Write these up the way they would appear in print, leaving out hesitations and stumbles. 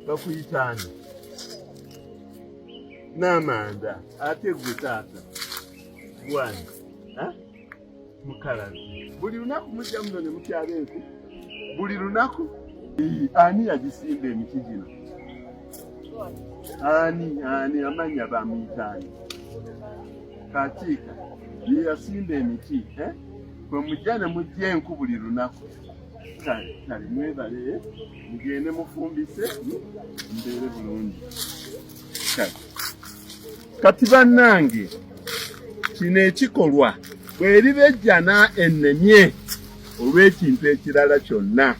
Bakuyitaani n'amanda ate gwe taata gwani mukalazi. Buli lunaku mujja muno ne mutyaba enku buli lunaku. Ani yagisimba emiti gino? Ani ani amanya bamuyitaani? Kakiika ye yasimba emiti eh? Kwe mujja ne mujja enku buli lunaku. Kale kale mwebale, mugende mufumbise mbeere bulungi. Kale kati bannange, kino ekikolwa bweriba ejjana ennemye olw'ekintu ekirala kyonna,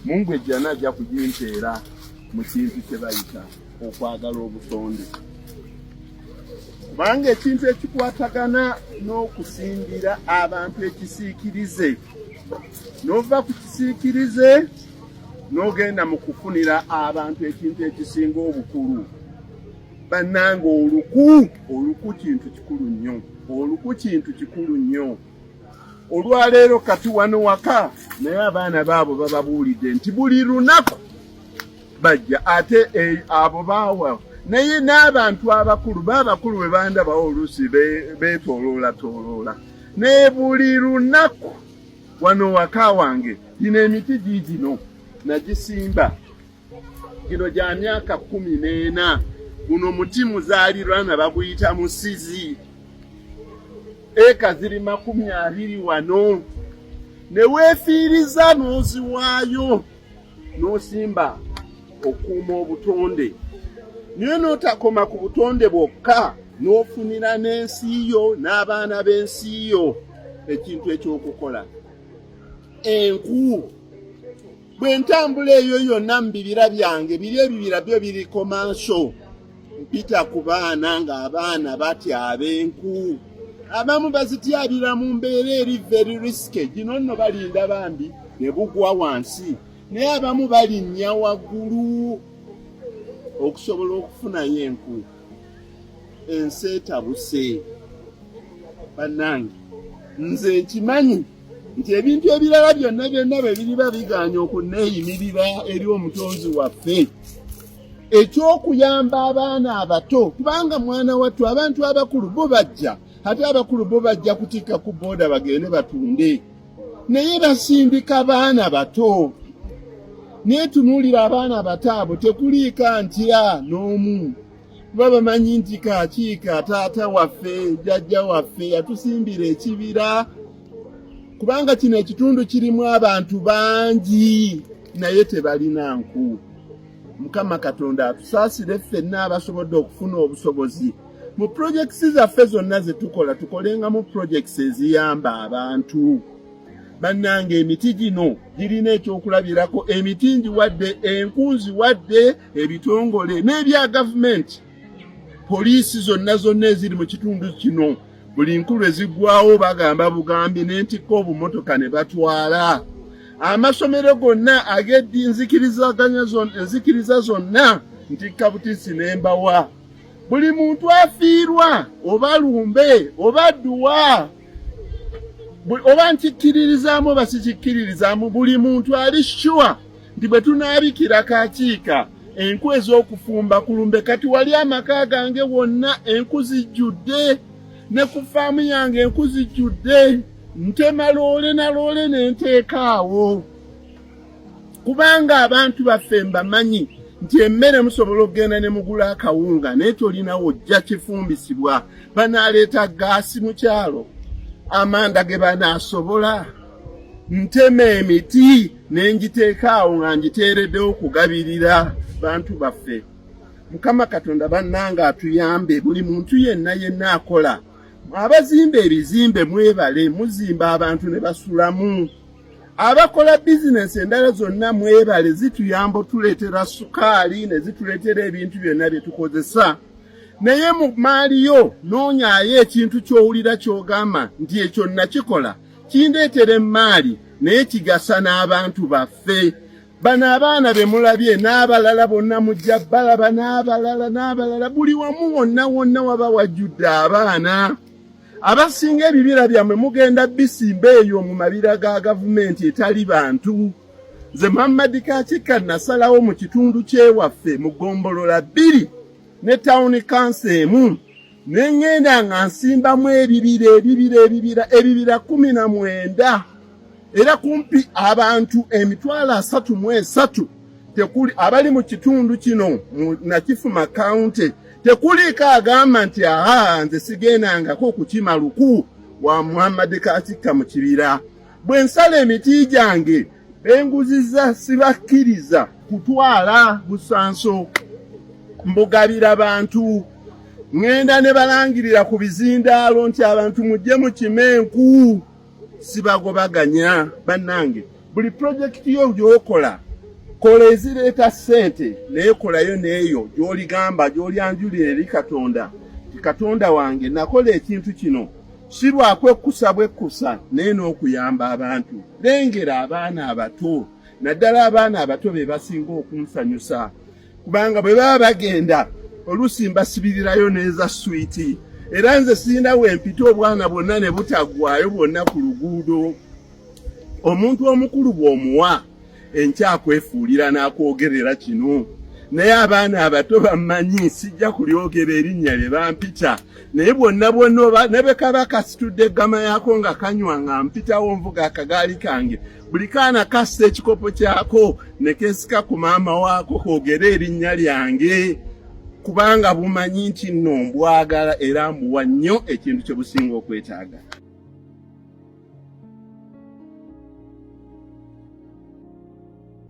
Mungu ejjana ajja kugimpeera mu kintu kye bayita okwagala obutonde, kubanga ekintu ekikwatagana n'okusimbira abantu ekisiikirize, n'ova ku kisiikirize n'ogenda mu kufunira abantu ekintu ekisinga obukulu. Bannange, oluku oluku kintu kikulu nnyo, oluku kintu kikulu nnyo. Olwaleero kati wano waka, naye abaana baabo bababuulidde nti buli lunaku bajja, ate abo baawa, naye n'abantu abakulu baabakulu bwe bandabawo oluusi beetooloola naye buli lunaku wano waka wange gino emiti giigino nagisimba, gino gya myaka 14. Guno muti muzaalirwana, baguyita musizi. Eka ziri 20 wano, ne weefiiriza n'oziwaayo n'osimba okuuma obutonde, naye n'otakoma ku butonde bwokka, n'ofunira n'ensi yo n'abaana b'ensi yo ekintu ekyokukola. Enku bwe ntambula eyo yonna mu bibira byange, biri ebibira byo biriko maaso, mpita ku baana ng'abaana batyaba enku. Abamu bazityabira mu mbeera eri very risky. Gino nno balinda bambi ne bugwa wansi, naye abamu balinnya waggulu okusobola okufunayo enku. Ensi etabuse bannange. Nze nkimanyi nti ebintu ebirala byonna byonna bwe biriba bigaanye okuneeyimirira eri omutonzi waffe, ekyokuyamba abaana abato, kubanga mwana wattu abantu abakulu bo bajja, ate abakulu bo bajja kutikka ku booda bagende batunde, naye basindika baana bato. Naye tunuulira abaana abato abo, tekuliika ntya n'omu, kuba bamanyi nti Kakiika taata waffe, jjajja waffe yatusimbira ekibira, kubanga kino ekitundu kirimu abantu bangi naye tebalina nku. Mukama Katonda atusaasire ffenna abasobodde okufuna obusobozi. Mu projects zaffe zonna ze tukola, tukolengamu projects eziyamba abantu. Bannange, emiti gino girina ekyokulabirako. Emiti ngiwadde, enku nziwadde ebitongole n'ebya gavumenti. Poliisi zonna zonna eziri mu kitundu kino, buli nkulu eziggwawo bagamba bugambi n'entikka obumotoka ne batwala. Amasomero gonna ag'enzikiriza zonna ntikka butisi n'embawa. Buli muntu afiirwa, oba lumbe oba dduwa, oba nkikkiririzaamu oba sikikkiririzaamu, buli muntu ali sure nti bwe tunaabikira Kakiika enku ez'okufumba ku lumbe, kati wali amaka gange wonna enku zijjudde, ne ku faamu yange enku zijjudde. Ntema loole na loole ne nteeka awo, kubanga abantu baffe mbamanyi nti emmere musobola okugenda ne mugula akawunga, naye tolinawo ojja kifumbisibwa. Banaaleeta gaasi mu kyalo, amanda ge banaasobola? Ntema emiti ne ngiteeka awo nga ngiteereddewo kugabirira bantu baffe. Mukama Katonda bannange atuyambe. Buli muntu yenna yenna akola, abazimba ebizimbe mwebale, muzimba abantu ne basulamu. Abakola bizinesi endala zonna mwebale, zituyamba otuleetera sukaali ne zituleetera ebintu byonna bye tukozesa. Naye mu maali yo noonyaayo ekintu ky'owulira ky'ogamba nti ekyo nakikola kindeetera emmaali, naye kigasa n'abantu baffe. Bano abaana be mulabye n'abalala bonna mujja balaba, n'abalala n'abalala, buli wamu wonna wonna waba wajjudde abaana. Abasinga ebibira byammwe mugenda bisimba eyo mu mabira ga gavumenti etali bantu. Nze Muhammad Kakika nasalawo mu kitundu ky'ewaffe mu ggombolola bbiri ne tawuni kanso emu ne ŋŋenda nga nsimbamu ebibira ebibira ebibira ebibira 19 era kumpi abantu 330,000 tekuli abali mu kitundu kino mu Nakifuma County tekuliiko agamba nti aha nze sigendangako okukima luku wa Muhammad Kakikka mu kibira. Bwe nsala emiti gyange benguziza sibakkiriza kutwala busanso, mbugabira bantu. Ŋŋenda ne balangirira ku bizindaalo nti abantu mujje mukime enku, sibagobaganya. Bannange, buli pulojekiti yo gy'okola kola ezireeta ssente, naye kolayo n'eyo gy'oligamba gy'olyanjulira eri Katonda nti Katonda wange nakola ekintu kino si lwakwekkusa bwekkusa naye n'okuyamba abantu. Lengera abaana abato, naddala abaana abato be basinga okunsanyusa, kubanga bwe baba bagenda oluusi mbasibirirayo n'eza swiiti, era nze sirina wempita obwana bwonna ne butaggwayo bwonna ku luguudo. Omuntu omukulu bw'omuwa enkya akwefuulira n'akwogerera kino, naye abaana abato bammanyi, sijja kulyogera erinnya lye bampita, naye bwonna bwonna oba ne bwe kaba kasitudde eggama yaako nga kanywa nga mpitawo nvuga akagaali kange, buli kaana kassa ekikopo kyako ne keesika ku maama waako koogere erinnya lyange, kubanga bumanyi nti nno mbwagala era mbuwa nnyo ekintu kye businga okwetaaga.